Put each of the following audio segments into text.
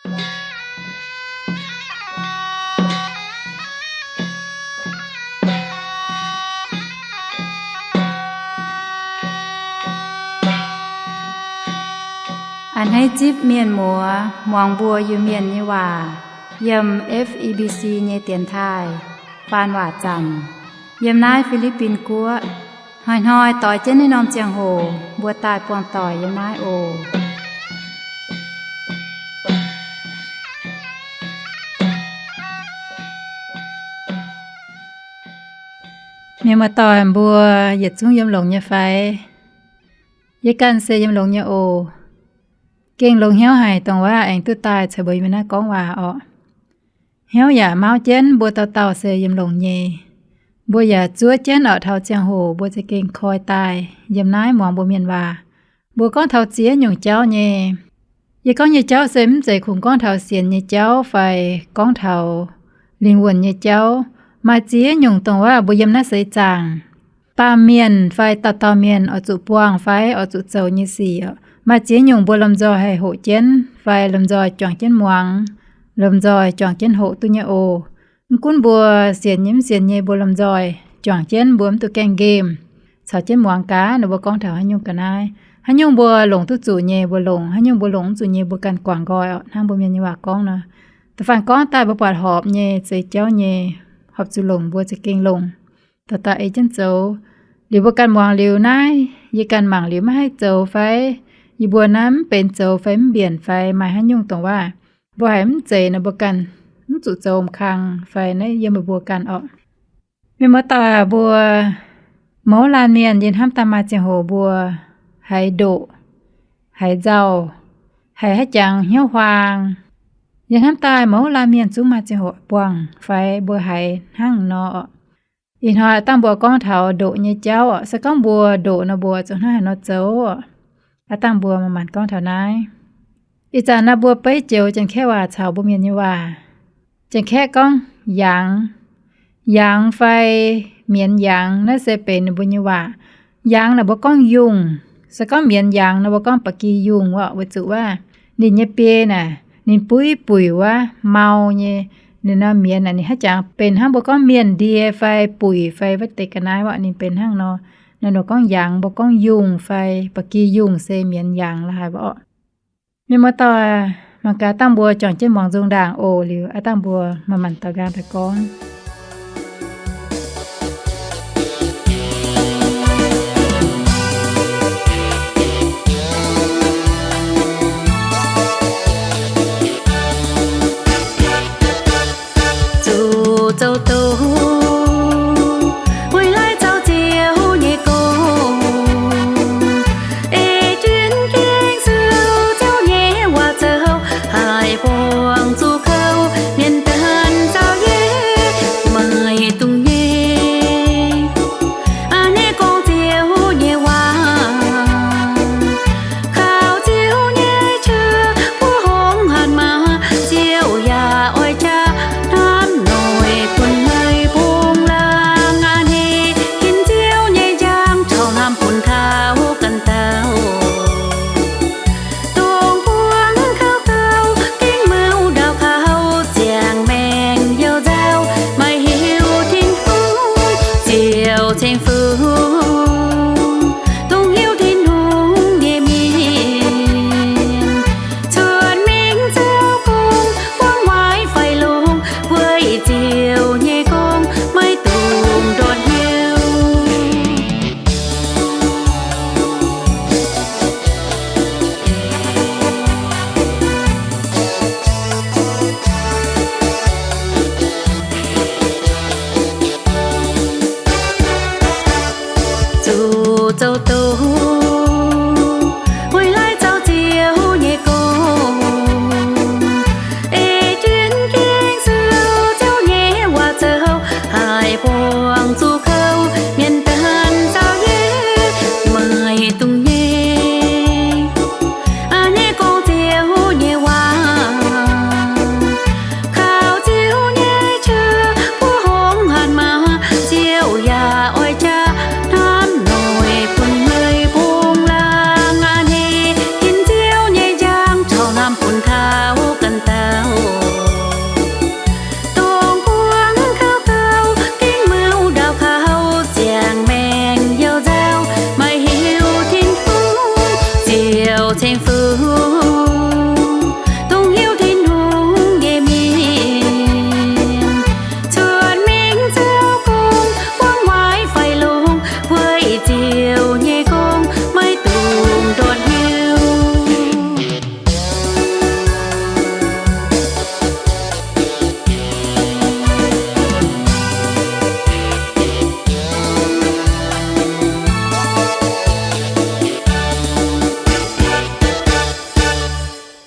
A'hneiv zipv mienh muoz muangx mbuo Iu-Mienh nyei waac yiem F E B C nyei dienx taaih faan waac zanc yiem naaiv Fi^li^bin Guoqv. Hnoi-hnoi doix jienv naaiv norm ziangh hoc mbuo daaih buangh doic yiem naaiv oc. Mienh muoz-doic mbuo yietc zungv yiem longx nyei fai? Yie ganh se yiem longx nyei oc. Gengh longx hnyouv haic dongh waac aengx duqv daaih caux mbuo yiem naaiv gorngv waac orqc. Hnyouv yaac mauv jienv mbuo dauh dauh se yiem longx nyei. Mbuo yaac zuov jienv orqc taux ziangh hoc mbuo za'gengh koi daaih yiem naaiv muangx mbuo mienh waac. Mbuo gorngv taux ziex nyungc jauv nyei. Yie gorngv nyei jauv se mv zeiz kungx gorngv taux sienx nyei jauv fai gorngv taux lingh wuonh nyei jauv. Maaih ziex nyungc dongh waac mbuo yiem naaiv seix zaangc, baamh mienh fai dauh dauh mienh oix zuqc buangh fai oix zuqc zoux nyei sic. Maaih ziex nyungc mbuo lomh nzoih haih hoqc jienv fai lomh nzoih juangc jienv muangx, lomh nzoih juangc jienv hoqc duqv nyei oc. Mv gunv mbuo sienx nyei mv sienx nyei, mbuo lomh nzoih juangc jienv, mbuo mv duqv gaengh nqemh, caux jienv muangx gaax ninh mbuo gorngv taux haaix nyungc ga'naaiv. Haaix nyungc mbuo longc duqv zuqc nyei mbuo longc, haaix nyungc mbuo longc mv zuqc nyei mbuo ganh guangc nqoi orqc. Hnangv mbuo mienh nyei waac gorngv nor, da'faanh gorngv daaih mbuo buatc horpc nyei, zeiz jauv nyei, horpc zuqc longc mbuo za'gengh longc, dauh dauh ei jienv zoux. Liuz mbuo ganh muangx liuz naaiv, yie ganh mangc liuz maiv haih zoux fai yie mbuo naaiv mv benx zoux fai mv mbienc fai maaih haaix nyungc dongh waac mbuo haiz mv zeiz nor mbuo ganh mv zuqc zoux m'kang fai naaiv yiem meih mbuo ganh orqc. Mienh muoz-doic mbuo, mouz laanh mienh yie hnamv daaih maaih ziangh hoc mbuo haiz ndoqc, haiz nzauh, haiz haaix jangx hnyouv huaang. Yie hnamv daaih mouz laanh mienh zungv maaih ziangh hoc buangh fai mbuo haiz hnangv nor orqc. Ih hnoi dangh mbuo gorngv taux ndoqc nyei jauv orqc. Se gorngv mbuo ndoqc nor mbuo zuqc hnangv haaix nor zoux orqc. Aav dangh mbuo manc-manc gorngv taux naaiv. Ih zanc naaiv mbuo beiv joux Janx-Kaeqv waac caux mbuo Mienh nyei waac. Janx-Kaeqv gorngv yangx. Yangx fai mienz yangx naaiv se benx ninh mbuo nyei waac. Yangx naaic mbuo gorngv yungh. Se gorngv mienz yangx nor mbuo gorngv ba'gi yungh orqc. Weic zuqc waac ninh nyei biei naaic ninh buiv buic wuov mau nyei. Ninh nor mienz naaic ninh haaix jangx benx hnangv mbuo gorngv mienh ndie fai buic fai wuov deix ga'naaiv orqc. Ninh benx hnangv nor, naaiv nor gorngv yangx, mbuo gorngv yungh fai ba'gi yungh se mienz yangx la'haaix orqc. Mienh muoz-doic, mangc gaax dangh mbuo juangc jienv muangx nzung ndaangc oc. Liuz aav dangh mbuo manc-manc daux nqaang daaih gorngv. Zuqc zoux doz, wuov laaiv zaux ziouv nyei gong, ei jienv gaengh siou ziouv nyei waac zoux, haih buangh zuqc kouv mienh daaih nzauh nyei.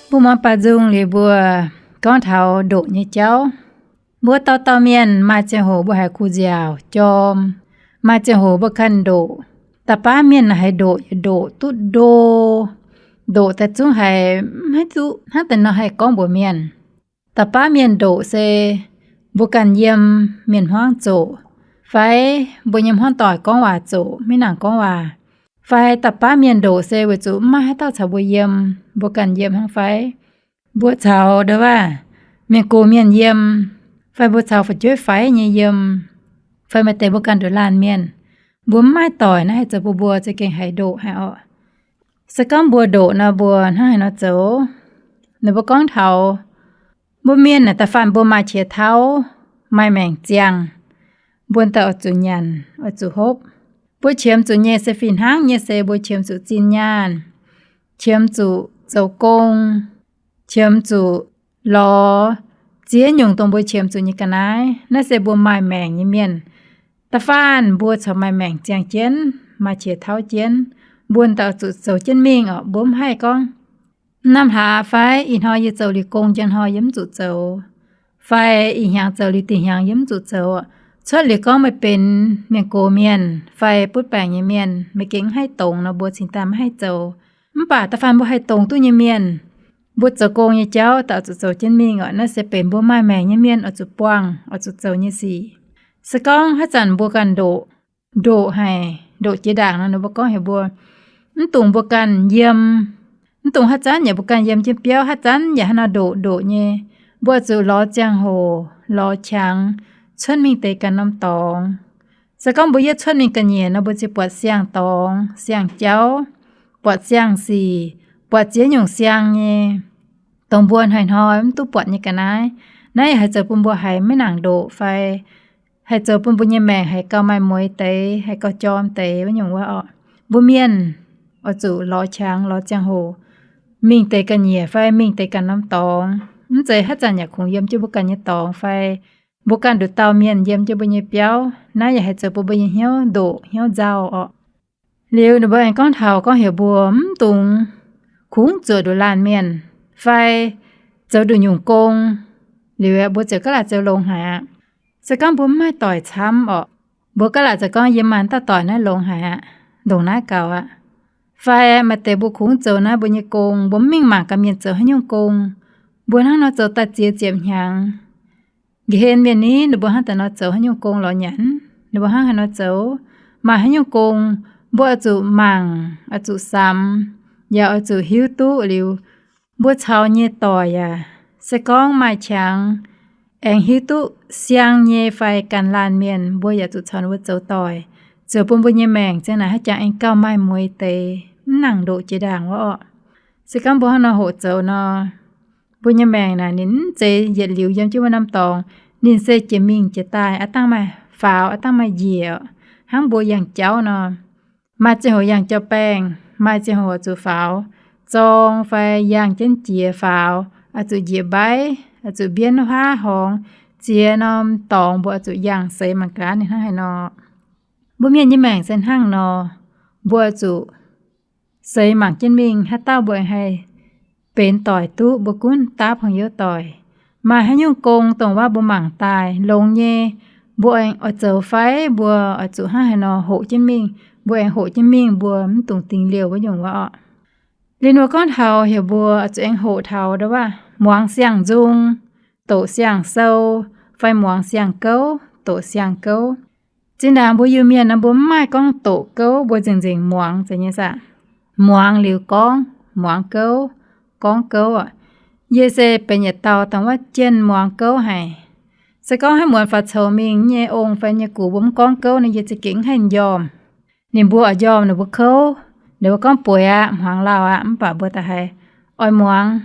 Mbuo muangx baaux nzung liuz mbuo gorngv taux ndoqc nyei jauv. Mbuo dauh dauh mienh maaih ziangh hoc mbuo haiz kuh nziaauc jorm, maaih ziangh hoc mbuo ganh ndoqc. Da'baav mienh haiz ndoqc yaac ndoqc duqv ndo, ndoqc daaih zungv haiz maiv duqv hnangv deix nor haih gorngv mbuox mienh. Da'baav mienh ndoqc se mbuo ganh yiem mienh hmuangv zoqc, fai mbuo nyei hmuangv doic gorngv waac zoqc, maiv nangc gorngv waac. Fai da'baav mienh ndoqc se weic zuqc maiv maaih haaix dauh caux mbuo yiem, mbuo ganh yiem hnangv fai mbuo caux ndo waac mienh gox mienh yiem, fai mbuo caux fu'jueiv faix nyei yiem, fai maaih deix mbuo ganh nduqc laanh mienh, mbuo maiv maaih doic naaiv haih zoux bun mbuo za'gengh haiz ndoqc haic orqc. Se gorngv mbuo ndoqc nor mbuo hnangv haaix nor zoux? Ninh mbuo gorngv taux mbuo mienh naaic da'faanh mbuo maaih qiex tauv, maaih maengc ziangh, mbuo daaih oix zuqc nyanc, oix zuqc hopv. Mbuo qiemx zuqc nyei se fih hnangv nyei se mbuo qiemx zuqc zinh nyaanh, qiemx zuqc zoux gong, qiemx zuqc lorz ziex nyungc dongh mbuo qiemx zuqc nyei ga'naaiv. Naaiv se mbuo maaih maengc nyei mienh. Da'faanh mbuo corc maaih maengc ziangh jienv, maaih qiex tauv jienv, mbuo daaih oix zuqc zoux jienv mingh orqc. Mbuo mv haih gorngv, Norm hlaax fai ih hnoi yie zoux liuz gong, njang hnoi yie mv zuqc zoux, fai ih hnyangx zoux liuz dinh hnyangx yie mv zuqc zoux. Cuotv liuz gorngv meih benx mienh gox mienh fai butv baengc nyei mienh, meih gengh mv haih dongz nor, mbuo cingx daaih maiv haih zoux. Mv baac da'faanh mbuo haih dongz duqv nyei mienh, mbuo zoux gong nyei jauv daaih oix zuqc zoux jienv mingh orqc. Naaiv se benx mbuo maaih maengc nyei mienh oix zuqc buangh, oix zuqc zoux nyei sic. Se gorngv haaix zanc mbuo ganh ndoqc, ndoqc haic, ndoqc jiex ndaangc nor, ninh mbuo gorngv heuc mbuo, mv dungx mbuo ganh yiem, mv dungx haaix zanc yaac mbuo ganh yiem jienv biauv, haaix zanc yaac haaix nor ndoqc ndoqc nyei. Mbuo oix zuqc lorz ziangh hoc, lorz qangx, cuotv mingh deix ganh norm dorngx. Se gorngv mbuo yietv cuotv mingh ga'nyiec nor, mbuo ziouc buatc siang-dorngx, siang-jauv, buatc siang-sic, buatc ziex nyungc siang nyei, dongh mbuo hnoi-hnoi mv duqv buatc nyei ga'naaiv. Naaiv yaac haih zoux bun mbuo haiz maiv nangc ndoqc fai haih zoux bun mbuo nyei maengc haiz gauh maaih mueix deix, haiz gauh jorm deix wuov nyungc wuov orqc. Mbuo mienh oix zuqc lorz qangx, lorz ziangh hoc, mingh deix ga'nyiec fai mingh deix ganh norm dorngx. Mv zeiz haaix zanc yaac kungx yiem jienv mbuo ganh nyei dorngx fai mbuo ganh nduqc dauh mienh yiem jienv mbuo nyei biauv. Naaiv yaac haih zoux bun mbuo nyei hnyouv ndoqc, hnyouv nzauh orqc. Liuz ninh mbuo aengx gorngv taux gorngv heuc mbuo mv dungx kungx zuoqc nduqc laanh mienh fai zoux nduqc nyungc gong. Liuz mbuo ziouc gaav laaic zoux longx haic aqv. Se gorngv mbuo mv maaih doic camv orqc, mbuo gaav laaic zoux gorngv yie maaih dauh doic naaiv longx haic aqv, ndongc naaiv gaux aqv. Fai maaih deix mbuo kungx zoux naaiv mbuo nyei gong, mbuo mv mingh mangc gaax mienh zoux haaix nyungc gong, mbuo hnangv nor zoux daaih ziex ziepc hnyangx. Nqa'hlen mienh ni, ninh mbuo hnangv daaih nor zoux haaix nyungc gong lorz nyanc, ninh mbuo hnangv haaix nor zoux, maaih haaix nyungc gong, mbuo oix zuqc mangc, oix zuqc samx, yaac oix zuqc hiuv duqv liuz, mbuo caux nyei doic yaac se gorngv maaih qangx aengx hiuv duqv siang nyei fai ganh laanh mienh, mbuo yaac zuqc caux ninh mbuo zoux doic, zoux bun mbuo nyei maengc ziang naaic haaix jangx aengx gauh maaih mueix deix, mv nangc ndoqc jiex ndaangc wuov orqc. Se gorngv mbuo hnangv nor hoqc zoux nor, mbuo nyei maengc naaic ninh mv zeiz yietc liuz yiem jienv wuov norm dorngx. Ninh se jiex mingh jiex daaih, aav dangh maaih faaux, aav dangh maaih njiec, hnangv mbuo yangh jauv nor. Maaih ziangh hoc yangh jauv-baengh, maaih ziangh hoc zuqc faaux, zorng fai yangh jienv jiex faaux, oix zuqc njiec mbaiv, oix zuqc mbienv huaav horngz, ziex norm dorngx mbuo oix zuqc yangh seix mangc gaax ninh hnangv haaix nor. Mbuo mienh nyei maengc se hnangv nor, mbuo oix zuqc seix mangc jienv mingh haaix dauh mbuo aengx haih benx doic duqv, mbuo gunv daav 朋友 doic. Maaih haaix nyungc gong dongh waac mbuo mangc daaih longx nyei, mbuo aengx oix zoux fai mbuo oix zuqc hnangv haaix nor hoqc jienv mingh, mbuo aengx hoqc jienv mingh, mbuo mv dungx dingx liouh wuov nyungc wuov orqc. Liuz nor gorngv taux heuc mbuo oix zuqc aengx hoqc taux ndo waac muangx siang-nzung, doqc siang-sou, fai muangx siang-gouv, doqc siang-gouv. Zinh ndaangc mbuo Iu-Mienh nor mbuo mv maaih gorngv doqc gouv, mbuo nzengc nzengc muangx zeiz nyei saah? Muangx liuz gorngv, muangx gouv, gorngv gouv aqv. Yie se benx yietc dauh dongh waac jienh muangx gouv haic. Se gorngv haaix muonz faaux coux mingh nyei ong fai nyei gux mbuo mv gorngv gouv nor, yie za'gengh mv haih njormh. Ninh mbuo oix njormh ninh mbuo kouv, ninh mbuo gorngv bueix aqv, hmuangx lauh aqv, mv baac mbuo da'haiz oix muangx.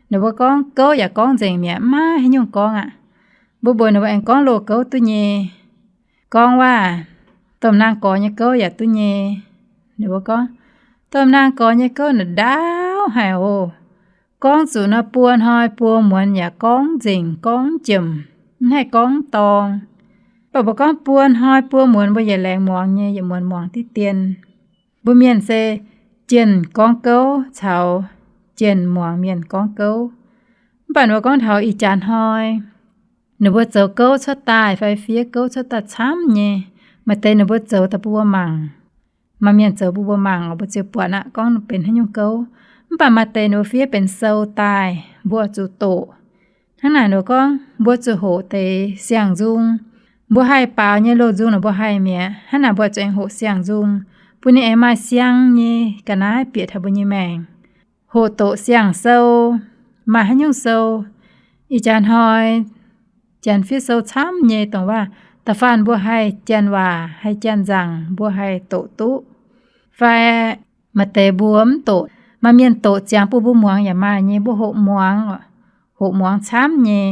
Ninh mbuo gorngv gouv yaac gorngv nzengc mi'aqv, maiv haaix nyungc gorngv aqv. Mbuo mbuox ninh mbuo aengx gorngv loz-gouv duqv nyei, gorngv waac domh naang gorx nyei gouv yaac duqv nyei. Ninh mbuo gorngv, domh naang gorx nyei gouv naaic ndaauv haic oc. Gorngv zuqc nor buo hnoi buo muonz yaac gorngv nzengc, gorngv jomc, mv haih gorngv dorng. Mv baac mbuo gorngv buo hnoi buo muonz mbuo yietc laengz muangx nyei, yietc muonz muangx diqv dien. Mbuo mienh se jienh gorngv gouv caux jienh muangx mienh gorngv gouv. Mv baac ninh mbuo gorngv taux ih jaax hnoi, ninh mbuo zoux gouv cuotv daaih fai fiev gouv cuotv daaih camv nyei. Maaih deix ninh mbuo zoux daaih bun mbuo mangc. Maaih mienh zoux bun mbuo mangc, mbuo ziouc buatc aqv gorngv benx haaix nyungc gouv. Mv baac maaih deix ninh mbuo fiev benx sou daaih, mbuo zuqc doqc. Hnangv naaic ninh mbuo gorngv mbuo zuqc hoqc deix siang-nzung. Mbuo haih baaux nyei loz-nzung naaic mbuo haih mi'aqv. Hnangv naaic mbuo zuqc aengx hoqc siang-nzung, bun ninh aengx maaih siang nyei ga'naaiv bieqc taux mbuo nyei maengc. Hoqc doqc siang-sou, maaih haaix nyungc sou, ih jaax hnoi Janx fiev sou camv nyei, dongh waac da'faanh mbuo haih janx waac, haih janx nzaangc, mbuo haih doqc duqv. Fai maaih deix mbuo mv doqc, maaih mienh doqc ziangx bun mbuo muangx yaac maaih nyei, mbuo hoqc muangx, hoqc muangx camv nyei.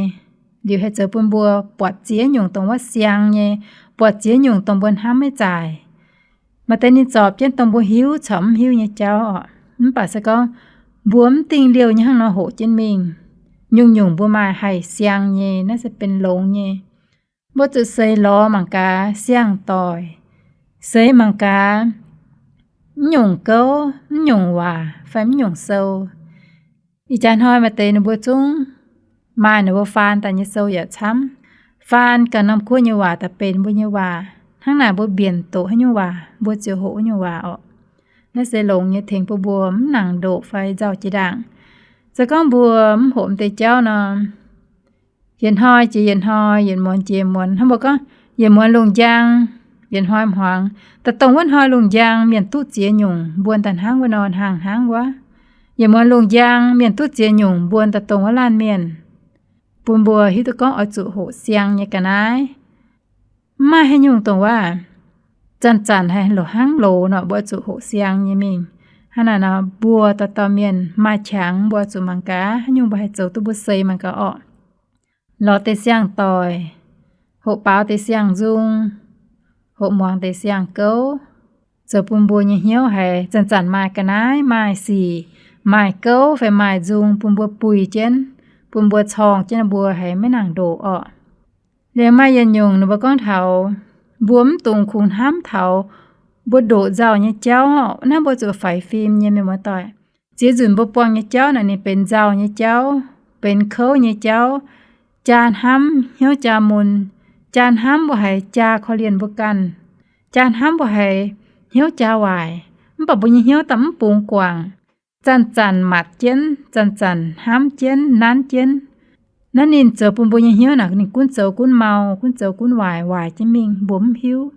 Liuz haih zoux bun mbuo buatc ziex nyungc dongh wuov siang nyei, buatc ziex nyungc dongh mbuo hnamv maiv zaaic. Maaih deix ninh zorpc jienv dongh mbuo hiuv caux mv hiuv nyei jauv oc. Mv baac se gorngv mbuo mv dingh liouh nyei hnangv nor hoqc jienv mingh, nyungc-nyungc mbuo maaih haih siang nyei, naaiv se benx longx nyei. Mbuo zuqc seix lorz mangc gaax siang-doic, seix mangc gaax mv nyungc gouv, mv nyungc waac fai mv nyungc sou. Ih jaax hnoi maaih deix ninh mbuo zungv maaih ninh mbuo faan daaih nyei sou yaac camv, faan ganh norm guoqv nyei waac daaih benx mbuo nyei waac. Hnangv naaic mbuo mbienc doqc haaix nyungc waac, mbuo ziouc hoqc wuov nyungc waac oc. Naaiv se longx nyei, tengx bun mbuo mv nangc ndoqc fai nzauh jiex ndaangc. Se gorngv mbuo mv hoqc m'deix jauv nor, yietc hnoi jiex yietc hnoi, yietc muonz jiex muonz. Hnangv mbuo gorngv, yietc muonz lungh njang, yietc hnoi hmuangx. Daaih dongh wuov hnoi lungh njang, mienh duqv ziex nyungc mbuo daaih hnangv wuov nor, hnangv hnangv wuov. Yietc muonz lungh njang, mienh duqv ziex nyungc mbuo daaih dongh wuov laanh mienh. Bun mbuo hiuv duqv gorngv oix zuqc hoqc siang nyei ga'naaiv. Mv maaih haaix nyungc dongh waac zanc-zanc haih loz hnangv loz nor, mbuo oix zuqc hoqc siang nyei mingh. Hnangv naaic nor, mbuo dauh dauh mienh maaih qangx, mbuo oix zuqc mangc gaax haaix nyungc mbuo haih zoux duqv mbuo seix mangc gaax orqc. Lorz deix siang-doic, hoqc baaux deix siang-nzung, hoqc muangx deix siang-gouv, zoux bun mbuo nyei hnyouv haiz zanc-zanc maaih ga'naaiv, maaih sic, maaih gouv fai maaih nzung bun mbuo buih jienv, bun mbuo corng jienv, mbuo haiz maiv nangc ndoqc orqc. Liuz maaih yietc nyungc ninh mbuo gorngv taux mbuo mv dungx kungx hnamv taux mbuo ndoqc nzauh nyei jauv. Naaiv mbuo zuqc faix fim nyei, mienh muoz-doic. Ziex nzunc mbuo buangh nyei jauv naaic ninh benx nzauh nyei jauv, benx kouv nyei jauv, jaa hnamv hnyouv jaa mun, jaa hnamv mbuo haiz jaa korv-lienh mbuo ganh, jaa hnamv mbuo haiz hnyouv jaa waaic. Mv baac mbuo nyei hnyouv daaih mv bungx guangc, zanc-zanc matc jienv, zanc-zanc hnamv jienv, nanv jienv. Naaiv ninh zoux bun mbuo nyei hnyouv naaic ninh gunv zoux gunv mau, gunv zoux gunv waaic, waaic jienv mingh mbuo mv hiuv.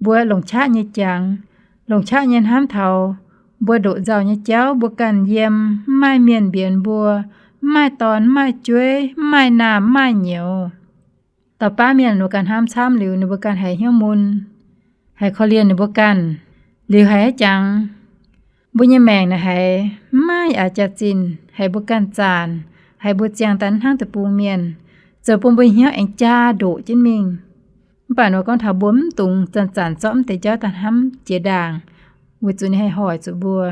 Mbuo longc qaqv nyei jangx, longc qaqv nyei hnamv taux mbuo ndoqc nzauh nyei jauv, mbuo ganh yiem, mv maaih mienh mbienx mbuo, mv maaih dorn, mv maaih jueiv, mv maaih naamh, mv maaih nyouz. Dauh baav mienh ninh mbuo ganh hnamv camv liuz, ninh mbuo ganh haiz hnyouv mun, haiz korv-lienh ninh mbuo ganh. Liuz haiz haaix jangx, mbuo nyei maengc naaic haiz mv maaih aqc jaax-zinh, haiz mbuo ganh zaanc, haiz mbuo ziangh daaih hnangv deic-bung mienh, zoux bun mbuo hnyouv aengx jaa ndoqc jienv mingh. Mv baac nor gorngv taux mbuo mv dungx zanc-zanc zorqv mv deix jauv daaih hnamv jiex ndaangc, weic zuqc ninh haih hoic zuqc mbuo.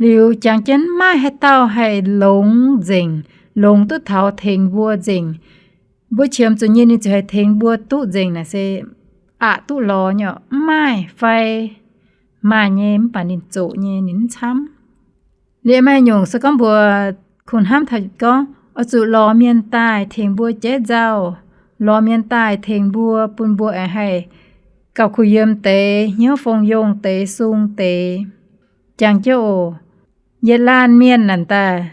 Liuz jangx jienv mv maaih haaix dauh haih longx nzengc, longx duqv taux tengx mbuo nzengc. Mbuo qiemx zuqc nyei ninh ziouc haih tengx mbuo duqv nzengc naaic se aqc duqv lorz nyei orqc. Mv maaih fai maaih nyei, mv baac ninh zoqc nyei, ninh mv camv. Liuz maaih nyungc se gorngv mbuo kungx hnamv taux gorngv oix zuqc lorz mienh daaih tengx mbuo jaiv nzauh, lorz mienh daaih tengx mbuo, bun mbuo aengx haih gauh kuh yiem deix, hnyouv fong yongh deix, sung deix. Jangx jienv oc, yietc laanh mienh naaic daaih,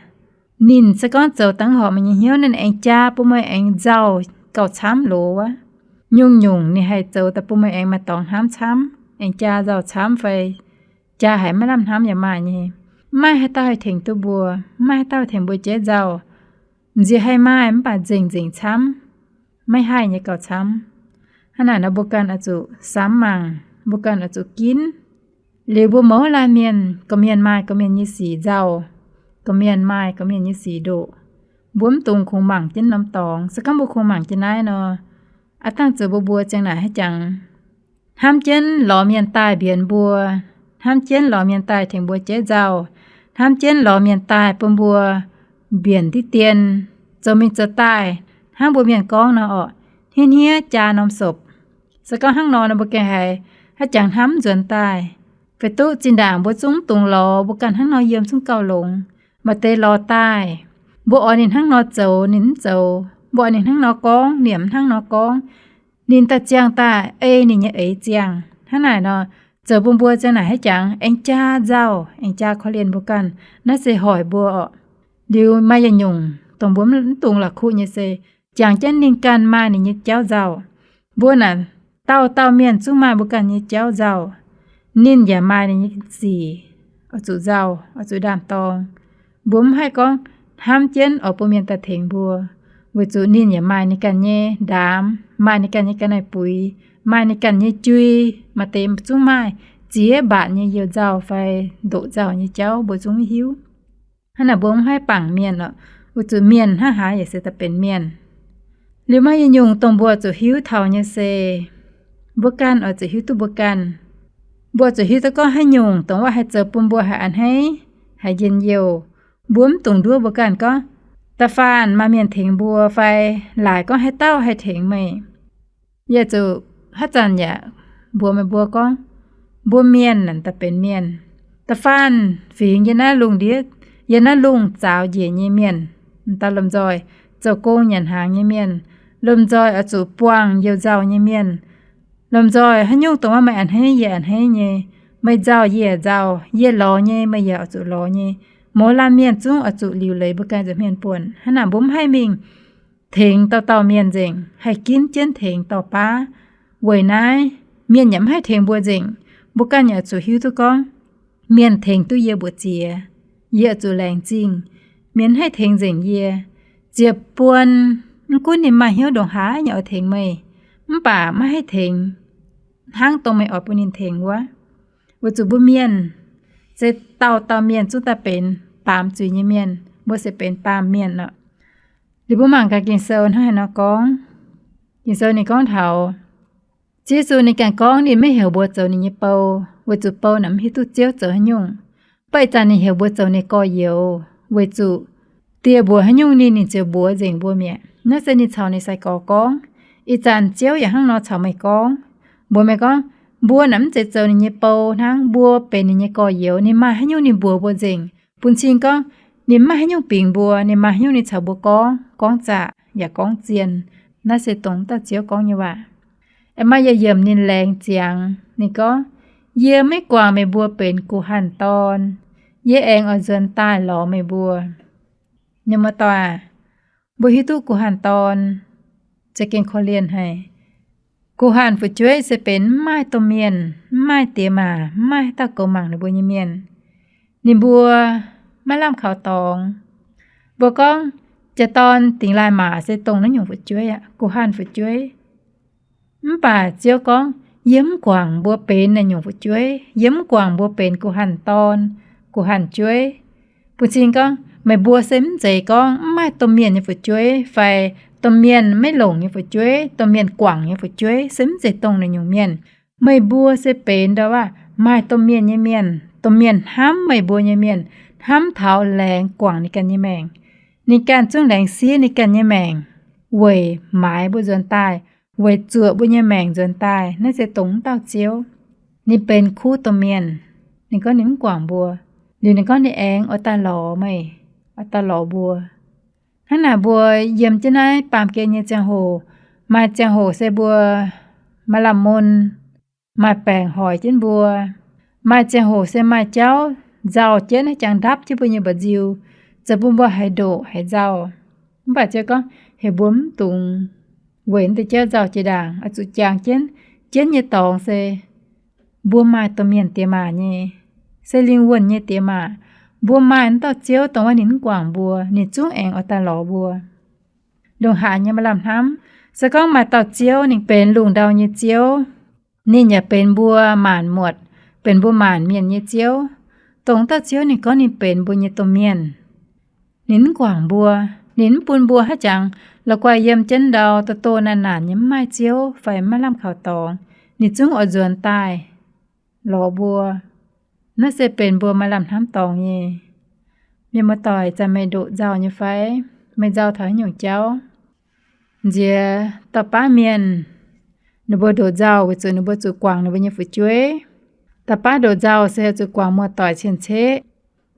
ninh se gorngv zoux dangv horpc meih nyei hnyouv, ninh aengx jaa bun meih aengx nzauh gauh camv loz wuov. Nyungc-nyungc ninh haih zoux daaih bun meih aengx maaih dorngx hnamv camv, aengx jaa nzauh camv fai jaa haiz maiv lamh hnamv yaac maaih nyei. Mv maaih haaix dauh haih tengx duqv mbuo, mv maaih haaix dauh tengx mbuo jaiv nzauh. M'nziex haih maaih mv baac nzengc-nzengc camv, maiv haih nyei gauh camv. Hnangv naaic nor mbuo ganh oix zuqc samx mangc, mbuo ganh oix zuqc ginv. Liuz mbuo mouz laanh mienh, gorqv-mienh maaih gorqv-mienh nyei sic nzauh, gorqv-mienh maaih gorqv-mienh nyei sic ndoqc. Mbuo mv dungx kungx mangc jienv norm dorngx. Se gorngv mbuo kungx mangc jienv naaiv nor, aav dangh zoux mbuo mbuo ziang naaic haaix jangx hnamv jienv lorz mienh daaih mbienx mbuo, hnamv jienv lorz mienh daaih tengx mbuo jaiv nzauh, hnamv jienv lorz mienh daaih bun mbuo mbienc diqv dien, zoux mingh zoux daaih hnangv mbuo mienh gorngv nor orqc, hniev hniev jaa norm sopc. Se gorngv hnangv nor nor mbuo gengh haiz haaix jangx hnamv nzuonx daaih. Fai duqv zinh ndaangc mbuo zungv mv dungx lorz, mbuo ganh hnangv nor yiem zungv gauh longx. maaih deix lorz daaih. Mbuo oix ninh hnangv nor zoux, ninh mv zoux. Mbuo oix ninh hnangv nor gorngv, ninh mv hnangv nor gorngv. Ninh daaih ziangh daaih ei ninh nyei eix ziangh. Hnangv naaic nor, zoux bun mbuo ziang naaic haaix jangx aengx jaa nzauh, aengx jaa korv-lienh mbuo ganh. Naaiv se hoic mbuo oc. Liuz maaih yietc nyungc dongh mbuo mv dungx la'kuqv nyei se, jangx jienv ninh ganh maaih ninh nyei jauv nzauh. Mbuo naaic dauh dauh mienh zungv maaih mbuo ganh nyei jauv nzauh. Ninh yaac maaih ninh nyei sic oix zuqc nzauh, oix zuqc ndaam-dorng. Mbuo mv haih gorngv hnamv jienv oix bun mienh daaih tengx mbuo, weic zuqc ninh yaac maaih ninh ganh nyei ndaamv, maaih ninh ganh nyei ga'naaiv-buix, maaih ninh ganh nyei jui. Maaih deix zungv maaih ziex mbatc nyei youh nzauh fai ndoqc nzauh nyei jauv mbuo zungv mv hiuv. Hnangv naaic mbuo mv haih bangc mienh oc, weic zuqc mienh hnangv haaix yaac se daaih benx mienh. Liuz maaih yietc nyungc dongh mbuo zuqc hiuv taux nyei se, mbuo ganh oix zuqc hiuv duqv mbuo ganh. Mbuo zuqc hiuv duqv gorngv haaix nyungc dongh wuov haih zoux bun mbuo haih a'hneiv, haih njien-youh. Mbuo mv dungx nduov mbuo ganh gorngv, da'faanh maaih mienh tengx mbuo fai laaic gorngv haaix dauh haih tengx meih. Yie zuqc haaix zanc yaac mbuox meih mbuo gorngv, mbuo mienh naaic daaih benx mienh. Da'faanh fingx yiem naaiv lungh ndiev, yiem naaiv lungh zaaux njiec nyei mienh, daaih lomh nzoih zoux gong nyanc hnaangx nyei mienh, lomh nzoih oix zuqc buangh youh nzauh nyei mienh. Lomh nzoih haaix nyungc dongh wuov meih a'hneiv yie a'hneiv nyei, meih nzauh yie yaac nzauh, yie lorz nyei meih yaac oix zuqc lorz nyei. Mouz laanh mienh zungv oix zuqc liuc leiz mbuo ganh nza'hmien buonc. Hnangv naaic mbuo mv haih mingh tengx dauh dauh mienh nzengc, haih ginv jienv tengx dauh baav. Weic naaiv mienh yaac mv haih tengx mbuo nzengc. Mbuo ganh yaac zuqc hiuv duqv gorngv, mienh tengx duqv yie mbuoqc ziex, yie oix zuqc laengz zingh. Mienh mv haih tengx nzengc yie. Ziec buon, mv gunv ninh maaih hnyouv ndongc haaix nyungc oix tengx meih, mv baac maiv haih tengx hnangv dongh meih oix bun ninh tengx wuov. Weic zuqc mbuo mienh se dauh dauh mienh zungv daaih benx baamz zuiz nyei mienh. Mbuo se benx baamh mienh oc. Liuz mbuo mangc gaax Ging-Sou hnangv haaix nor gorngv. Ging-Sou ninh gorngv taux Ziouv Yesu ninh ganh gorngv ninh maiv heuc mbuo zoux ninh nyei bou, weic zuqc bou naaic mv hiuv duqv Ziouv zoux haaix nyungc. Mv baac ih zanc ninh heuc mbuo zoux ninh gorx-youz, weic zuqc dieh mbuox haaix nyungc ninh, ninh ziouc mbuox nzengc mbuo mi'aqv. Naaiv se ninh caux ninh sai-gorx gorngv. Ih zanc Ziouv yaac hnangv nor caux meih gorngv, mbuox meih gorngv, mbuo naaic mv zeiz zoux ninh nyei bou hnangv, mbuo benx ninh nyei gorx-youz. Ninh maaih haaix nyungc ninh mbuox mbuo nzengc. Bun cing gorngv ninh maaih haaix nyungc bingx mbuo, ninh maaih haaix nyungc ninh caux mbuo gorngv, gorngv zaqc yaac gorngv zien. Naaiv se dongh dauh Ziouv gorngv nyei waac. Aengx maaih yietc yiemc ninh laengz ziangx, ninh gorngv, yie maiv guangc meih mbuo benx guh hanh dorn. Yie aengx oix nzuonx daaih lorz meih mbuo. Mienh muoz-doic, mbuo hiuv duqv guh hanh dorn za'gengh korv-lienh haic. Guh hanh fu'jueiv se benx mv maaih domh mienh, mv maaih diex maac, mv maaih haaix dauh goux mangc ninh mbuo nyei mienh. Ninh mbuo maiv lamh kaux dorngx. Mbuo gorngv, jiex dorn dingx laaih maac se dongh naaiv nyungc fu'jueiv aqv, guh hanh fu'jueiv. Mv baac Ziouv gorngv, yie mv guangc mbuo benx naaiv nyungc fu'jueiv. Yie mv guangc mbuo benx guh hanh dorn, guh hanh jueiv. Bun cing gorngv meih mbuo se mv zeiz gorngv mv maaih domh mienh nyei fu'jueiv fai domh mienh maiv longc nyei fu'jueiv, domh mienh guangc nyei fu'jueiv, se mv zeiz dongh naaiv nyungc mienh. Meih mbuo se benx ndau waac maaih domh mienh nyei mienh. Domh mienh hnamv meih mbuo nyei mienh, hnamv taux laengz guangc ninh ganh nyei maengc. Ninh ganh zungv laengz siev ninh ganh nyei maengc weic maaiz mbuo nzuonx daaih, weic zuoqc mbuo nyei maengc nzuonx daaih. Naaiv se dongh wuov dauh Ziouv. Ninh benx kuv domh mienh. Ninh gorngv ninh mv guangc mbuo. Liuz ninh gorngv ninh aengx oix daaih lorz meih, oix daaih lorz mbuo. Hnangv naaic mbuo yiem jienv naaiv baamh gen nyei ziangh hoc, maaih ziangh hoc se mbuo maaih lamh mun, maaih baengc hoic jienv mbuo. Maaih ziangh hoc se maaih jauv nzauh jienv, haaix jangx ndapv jienv mbuo nyei mba'nziu, zoux bun mbuo haiz ndoqc haiz nzauh. Mv baac Ziouv gorngv heuc mbuo mv dungx weic naaiv deix jauv nzauh jiex ndaangc, oix zuqc jangx jienv. Jienv nyei dorngx se mbuo maaih domh mienh diex maac nyei, se lingh wuonh nyei diex maac. Mbuo maaih wuov dauh Ziouv, dongh wuov ninh mv guangc mbuo, ninh zungv aengx oix daaih lorz mbuo. Ndongc haaix nyei maaih lamh hnamv, se gorngv maaih dauh Ziouv ninh benx lungh ndau nyei Ziouv, ninh yaac benx mbuo maanc muotc, benx mbuo maanc mienh nyei Ziouv. Dongh dauh Ziouv ninh gorngv ninh benx mbuo nyei domh mienh. Ninh mv guangc mbuo, ninh mv bun mbuo haaix jangx la'guaih yiem jienv ndau doh doh naanc naanc nyei mv maaih Ziouv fai mv maaih lamh kaux dorngx. Ninh zungv oix nzuonx daaih lorz mbuo. Naaiv se benx mbuo maaih lamh hnamv dorngx nyei. Mienh muoz-doic, zanc meih ndoqc nzauh nyei fai? Meih nzauh taux haaix nyungc jauv? Nziex dauh baav mienh, ninh mbuo ndoqc nzauh weic zuqc ninh mbuo zuqc guangc ninh mbuo nyei fu'jueiv. Dauh baav ndoqc nzauh se zuqc guangc muoz-doic cien-ceqv.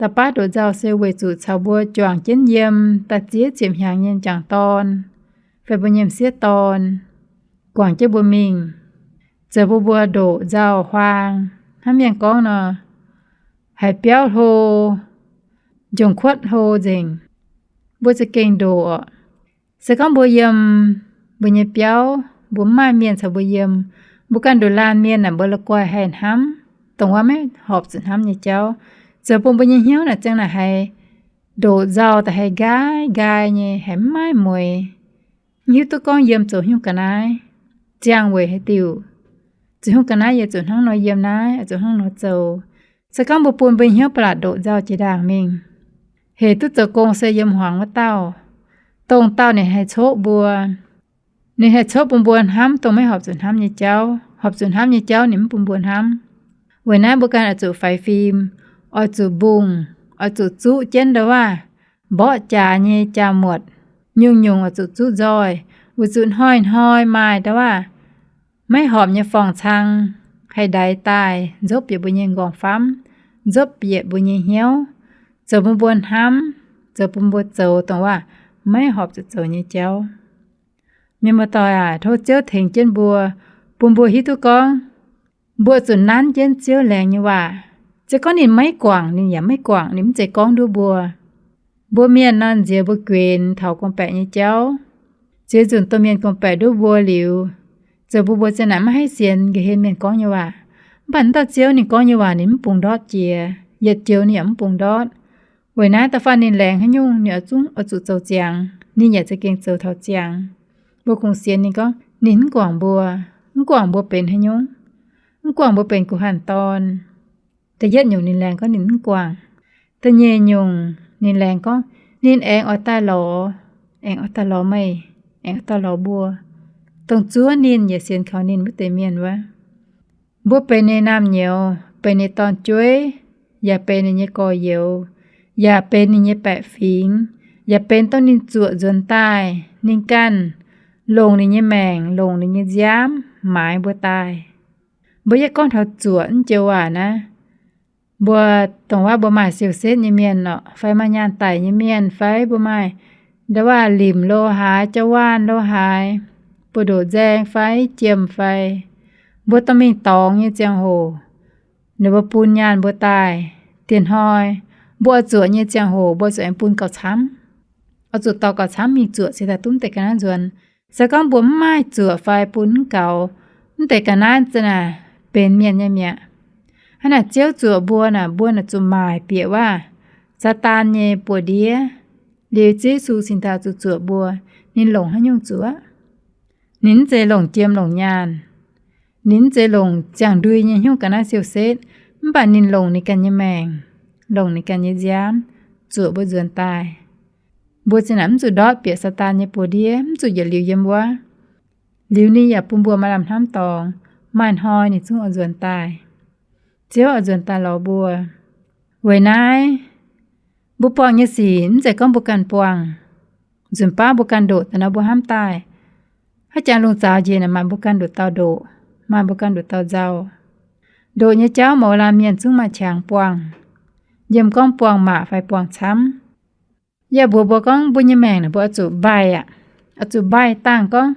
Da'baav ndoqc nzauh se weic zuqc caux mbuo juangc jienv yiem da'ziex ziepc hnyangx nyei m'jangc dorn fai mbuo nyei m'sieqv dorn guangc jienv mbuo mingh, zoux bun mbuo ndoqc nzauh huaang. Hnangv mienh gorngv nor, haiz biauv hlo, njongc kuotv hlo nzengc, mbuo za'gengh ndoqc oc. Se gorngv mbuo yiem mbuo nyei biauv, mbuo mv maaih mienh caux mbuo yiem, mbuo ganh nduqc laanh mienh naaic, mbuo la'guaih haih hnamv dongh wuov maiv horpc zuqc hnamv nyei jauv, zoux bun mbuo nyei hnyouv naaic ziang naaic haiz ndoqc nzauh daaih, haiz nqaai nqaai nyei, haiz mv maaih mueix, mv hiuv duqv gorngv yiem zoux haaix nyungc ga'naaiv, ziangh weic haaix diuc, zoux haaix nyungc ga'naaiv yie zuqc hnangv nor yiem naaiv, zuqc hnangv nor zoux. Se gorngv mbuo bun mbuo hnyouv ba'laqc ndoqc nzauh jiex ndaangc mingh, hec duqv zoux gong se yiem hmuangx wuov dauh, dongh dauh ninh haih coqv mbuo. Ninh haih coqv bun mbuo hnamv dongh maiv horpc zuqc hnamv nyei jauv. Horpc zuqc hnamv nyei jauv ninh mv bun mbuo hnamv. Weic naaiv mbuo ganh oix zuqc faix fim, oix zuqc mbungh, oix zuqc zuqv jienv ndau-waav mborqv jaax nyei jaa-muotc, nyungc-nyungc oix zuqc zuqv nzoih, weic zuqc hnoi-hnoi maaih ndau-waav maiv horpc nyei forng-cang haih ndaix daaih nzopv bieqc mbuo nyei nqorngv-famv, nzopv bieqc mbuo nyei hnyouv, zoux bun mbuo hnamv, zoux bun mbuo zoux dongh wuov maiv horpc zuqc zoux nyei jauv. Mienh muoz-doic aac, tov Ziouv tengx jienv mbuo, bun mbuo hiuv duqv gorngv mbuo zuqc nanv jienv Ziouv laengz nyei waac. Se gorngv ninh maiv guangc, ninh yaac maiv guangc, ninh mv zeiz gorngv nduov mbuo. Mbuo mienh nor nziex mbuo guenx taux gorngv-baeqc nyei jauv, ziex nzunc domh mienh gorngv-baeqc nduov mbuo liuz, zoux bun mbuo ziang naaic maiv haih sienx nqa'haav mienh gorngv nyei waac. Mv baac wuov dauh Ziouv ninh gorngv nyei waac ninh mv bungx ndortv jiex, yietc joux ninh yaac mv bungx ndortv. Weic naaiv da'faanh ninh laengz haaix nyungc ninh oix zungv oix zuqc zoux ziangx, ninh yaac za'gengh zoux taux ziangx. Mbuo kungx sienx ninh gorngv ninh mv guangc mbuo, mv guangc mbuo benx haaix nyungc, mv guangc mbuo benx guh hanh dorn. Da'yietv nyungc ninh laengz gorngv ninh mv guangc. Da'nyeic nyungc ninh laengz gorngv ninh aengx oix daaih lorz, aengx oix daaih lorz meih, aengx oix daaih lorz mbuo, dongh zuov ninh yaac sienx kaux ninh wuov deix mienh wuov. Mbuo benx ninh naamh nyouz, benx ninh dorn-jueiv, yaac benx ninh nyei gorx-youz, yaac benx ninh nyei baeqc fingx, yaac benx dongh ninh zuoqc nzuonx daaih, ninh ganh longc ninh nyei maengc, longc ninh nyei nziaamv maaiz mbuo daaih. Mbuo yie gorngv taux zuoqc wuov joux waac naaiv, mbuo dongh wuov mbuo maaih siou-setv nyei mienh orqc, fai maaih nyaanh daic nyei mienh, fai mbuo maaih ndau wuov limc lo haaix, jauv-waanh lo haaix, buoz-ndoqv nzaeng fai jiem fai, mbuo dorh mingh dorngx nyei ziangh hoc, ninh mbuo bun nyaanh mbuo daaih. Diex hnoi mbuo oix zuoqc nyei ziangh hoc mbuo zuqc aengx bun gauh camv. Oix zuqc dorh gauh camv mingh zuoqc cingx daaih duqv mv deix ga'naaiv nzuonx. Se gorngv mbuo mv maaih zuoqc fai bun mv gaux, mv deix ga'naaiv za'naaic benx mienh nyei mi'aqv. Hnangv naaic Ziouv zuoqc mbuo naaic, mbuo naaic zuqc maaic bieqc wuov Saadaan nyei buoz-ndiev. Liuz Yesu cingx daaih zuqc zuoqc mbuo. Ninh longc haaix nyungc zuoqc? Ninh mv zeiz longc jiem longc nyaanh. Ninh mv zeiz longc ziangh ndui nyei haaix nyungc ga'naaiv siou-setv, mv baac ninh longc ninh ganh nyei maengc, longc ninh ganh nyei nziaamv zuoqc mbuo nzuonx daaih. Mbuo za'naaic mv zuqc ndortv bieqc Saadaan nyei buoz-ndiev, mv zuqc yietc liuz yiem wuov. Liuz ninh yaac bun mbuo maaih lamh hnamv dorngx, maaih hnoi ninh zungv oix nzuonx daaih. Ziouv oix nzuonx daaih lorz mbuo. Weic naaiv mbuo buangh nyei sic mv zeiz gorngv mbuo ganh buangh. Nzunc baav mbuo ganh ndoqc daaih nor mbuo hnamv daaih, haaix jangx lungh zaux njiec naaic maaih mbuo ganh nduqc dauh ndoqc, maaih mbuo ganh nduqc dauh nzauh. Ndoqc nyei jauv mouz laanh mienh zungv maaih qangx buangh, yiem gorngv buangh maac fai buangh camv. Yie mbuox mbuo gorngv mbuo nyei maengc naaic mbuo oix zuqc mbaih aqv, oix zuqc mbaih dangh gorngv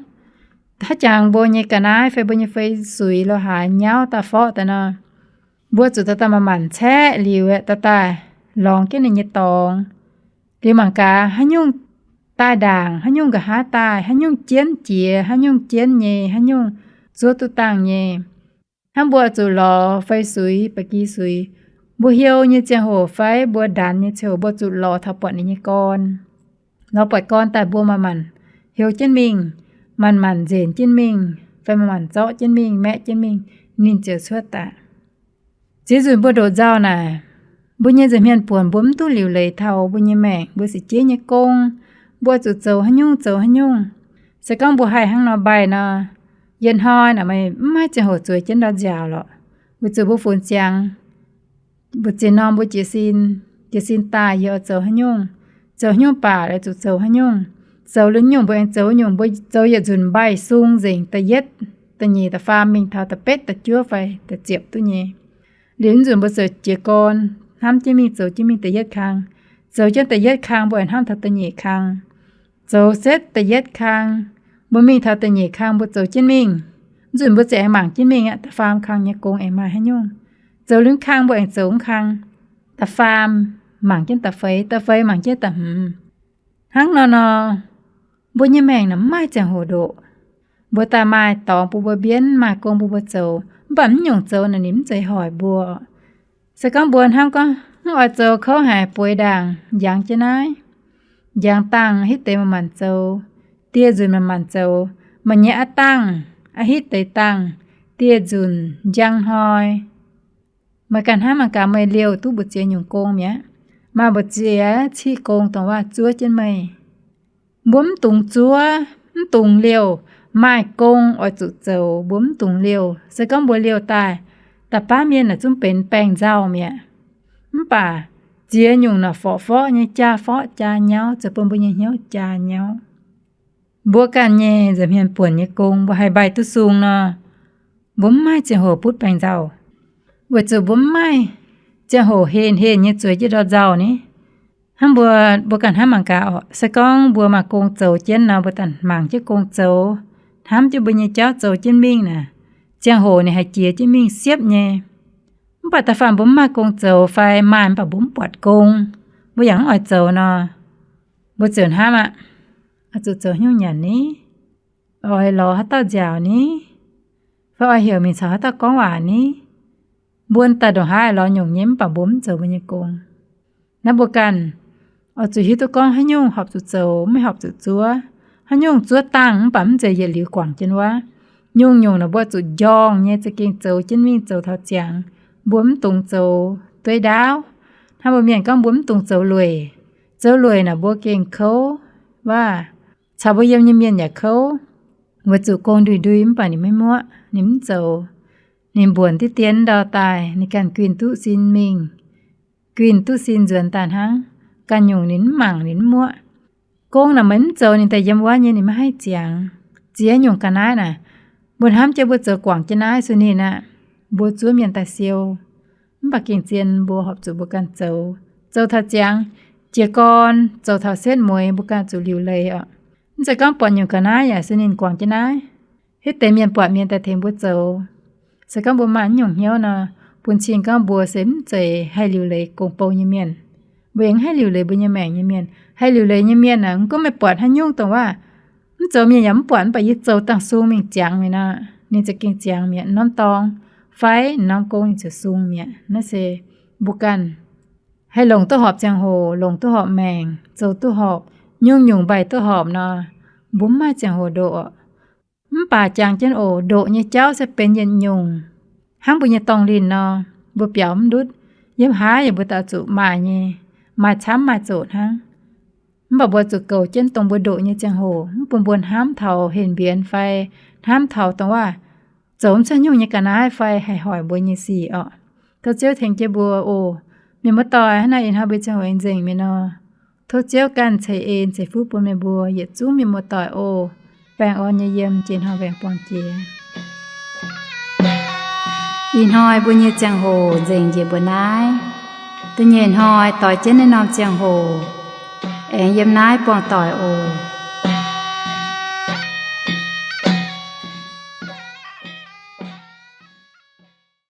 haaix jangx mbuo nyei ga'naaiv fai mbuo nyei fei suix lo haaix nyauv daaih forv daaih nor, mbuo zuqc daaih daaih manc-manc caeqv liuz aeqv, daaih daaih lorngx jienv ninh nyei dorngx. Liuz mangc gaax haaix nyungc daaih ndaangc, haaix nyungc nqa'haav daaih, haaix nyungc jienv jiex, haaix nyungc jienv nyei, haaix nyungc zuov duqv dangh nyei. Hnangv mbuo zuqc lorz fei suix, ba'gi suix, mbuo hiuv nyei ziangh hoc fai mbuo ndanx nyei ziangh hoc mbuo zuqc lorz taux buatc ninh nyei gorn. Lorz buatc gorn daaih mbuo manc-manc hiuv jienv mingh, manc-manc nzenc jienv mingh, fai manc-manc zorqv jienv mingh, maeqv jienv mingh, ninh ziouc cuotv daaih. Ziex nzunc mbuo ndoqc nzauh naaic, mbuo nyei nza'hmien buonc mbuo mv duqv liuc leiz taux mbuo nyei maengc, mbuo sic jeiv nyei gong, mbuo zuqc zoux haaix nyungc zoux haaix nyungc. Se gorngv mbuo haih hnangv nor mbaih nor, yietc hnoi naaic meih mv maaih ziangh hoc zueiz jienv ndau nziaauc lorqc. Weic zuqc mbuo funx ziangx, mbu'ziex norm mbuo jiez sin, jiez sin daaih yie oix zoux haaix nyungc, zoux haaix nyungc baac oix zuqc zoux haaix nyungc. Zoux liuz nyungc mbuo aengx zoux nyungc, mbuo zoux yietc nzunc mbaih sung nzengc da'yietv, da'nyeic, da'faam mingh taux da'betv, da'juov fai da'ziepc duqv nyei. Liuz nzunc mbuo zoux jiez gorn, hnamv jienv mingh zoux jienv mingh da'yietv kang. Zoux jienv da'yietv kang mbuo aengx hnamv taux da'nyeic kang. Zoux setv da'yietv kang, mbuo mingh taux da'nyeic kang mbuo zoux jienv mingh. Nzunc mbuo ziouc aengx mangc jienv mingh aqv, da'faam kang nyei gong aengx maaih haaix nyungc. Zoux liuz kang mbuo aengx zoux kang. Da'faam mangc jienv da'feix, da'feix mangc jienv da'hmz. Hnangv nor nor, mbuo nyei maengc naaic mv maaih ziangh hoc ndoqc. Mbuo daaih maaih dorngx bun mbuo mbienv, maaih gong bun mbuo zoux, mv baac mv nyungc zoux naaic ninh mv zeiz hoic mbuo. Se gorngv mbuo hnamv gorngv mv oix zoux kouv haic, bueix ndaangc, njangx jienv naaiv, njangx dangh hitv deix manc-manc zoux, dieh nzunc manc-manc zoux, maaih nyei aqv dangh, aqv hitv deix dangh, dieh nzunc njang hnoi. Meih ganh hnamv mangc gaax, meih liouh duqv mbu'ziex nyungc gong mi'aqv. Maaih mbu'ziex ciqv gong dongh waac zuov jienv meih. Mbuo mv dungx zuov, mv dungx liouh. Maaih gong oix zuqc zoux, mbuo mv dungx liouh. Se gorngv mbuo liouh daaih, da'faam mienh naaic zungv benx baengc nzauh mi'aqv. Mv baac ziex nyungc naaic forqv-forqv nyei, jaa forqv jaa nyauv, zoux bun mbuo nyei hnyouv jaa nyauv. Mbuo ganh nyei nza'hmien buonc nyei gong mbuo haih mbaih duqv sung nor, mbuo mv maaih ziangh hoc butv baengc nzauh, weic zuqc mbuo mv maaih ziangh hoc henh henh nyei zueiz jienv ndortv nzauh ni. Hnangv mbuo, mbuo ganh hnamv mangc gaax oc. Se gorngv mbuo maaih gong zoux jienv nor, mbuo daaih mangc jienv gong zoux, hnamv jienv mbuo nyei jauv zoux jienv mingh naaic, ziangh hoc ninh haih jiex jienv mingh siepv nyei. Mv baac da'faanh mbuo mv maaih gong zoux fai maaih mv baac mbuo mv buatc gong, mbuo yaac mv oix zoux nor, mbuo ziouc hnamv aqv, oix zuqc zoux haaix nyungc nyanc ni? Oix lorz haaix dauh nziaauc ni? Fai oix heuc mingh caux haaix dauh gorngv waac ni? Mbuo daaih ndongc haaix lorz nyungc nyei mv baac mbuo mv zoux mbuo nyei gong. Naaiv mbuo ganh oix zuqc hiuv duqv gorngv haaix nyungc horpc zuqc zoux, maiv horpc zuqc zuov. Haaix nyungc zuov dangh mv baac mv zeiz yietc liuz guangc jienv wuov. Nyungc-nyungc naaic mbuo zuqc njorngh nyei za'gengh zoux jienv mingh zoux taux ziangx. Mbuo mv dungx zoux dueiv ndaauv. Hnangv mbuo mienh gorngv mbuo mv dungx zoux lueic. Zoux lueic naaic mbuo gengh kouv, waac caux mbuo yiem nyei mienh yaac kouv. Weic zuqc gong ndui-ndui mv baac ninh maiv muoqv, ninh mv zoux. Ninh mbuonx diqv dien ndau daaih, ninh ganh guinh duqv sin mingh, guinh duqv sin nzuonx daaih hnangv. Ganh nyungc ninh mv mangc, ninh mv muoqv. Gong naaic meih mv zoux ninh daaih yiem wuov nyei ninh maiv haih ziangx. Ziex nyungc ga'naaiv naaic, mbuo hnamv jienv mbuo zoux guangc jienv naaiv sueih ninh aqv, mbuo zuov mienh daaih siou. Mv baac gengh zien mbuo horpc zuqc mbuo ganh zoux. Zoux taux ziangx, jiez gorn zoux taux setv mueiz mbuo ganh zuqc liuc leiz oc. Mv zeiz gorngv buatc nyungc ga'naaiv yaac sueih ninh guangc jienv naaiv, hitv deix mienh buatc mienh daaih tengx mbuo zoux. Se gorngv mbuo maaih nyungc hnyouv nor, bun cing gorngv mbuo se mv zeiz haih liuc leiz gong-bou nyei mienh. Mbuo yaac mv haih liuc leiz mbuo nyei maengc nyei mienh. Haih liuc leiz nyei mienh aeqv, mv gunv meih buatc haaix nyungc dongh waac, mv zoux mienh yaac mv buatc, mv baac yie zoux dangh sung mingh ziangx mi'aqv nor, ninh za'gengh ziangx mi'aqv. Norm dorngx fai norm gong ninh ziouc sung mi'aqv. Naaiv se mbuo ganh haih longc duqv horpc ziangh hoc, longc duqv horpc maengc, zoux duqv horpc, nyungc-nyungc mbaih duqv horpc nor, mbuo mv maaih ziangh hoc ndoqc oc. Mv baac jangx jienv oc, ndoqc nyei jauv se benx yietc nyungc hnangv mbuo nyei dorngh linh nor, mbuo biaux mv ndutv. Yiem haaix yaac mbuo daaih zuqc maaih nyei, maaih camv maaih zoqc hnangv. Mv baac mbuo zuqc goux jienv dongh mbuo ndoqc nyei ziangh hoc, mv bun mbuo hnamv taux henh mbienx fai hnamv taux dongh waac zoux mv cuotv nyungc nyei ga'naaiv fai haih hoic mbuo nyei sic orqc. Tov Ziouv tengx jienv mbuo oc. Mienh muoz-doic, hnangv naaiv ih hnoi mbuo ziangh hoc aengx nzengc mi'aqv nor, tov Ziouv ganh ceix en ceix fuqv bun meih mbuo yietc zungv mienh muoz-doic oc. Baengh orn nyei yiem jiex hnoi mbaengx buangh jiex. Ih hnoi mbuo nyei ziangh hoc nzengc njiec mbuo naaiv. Da'nyeic hnoi doix jienv naaiv norm ziangh hoc aengx yiem naaiv buangh doic oc.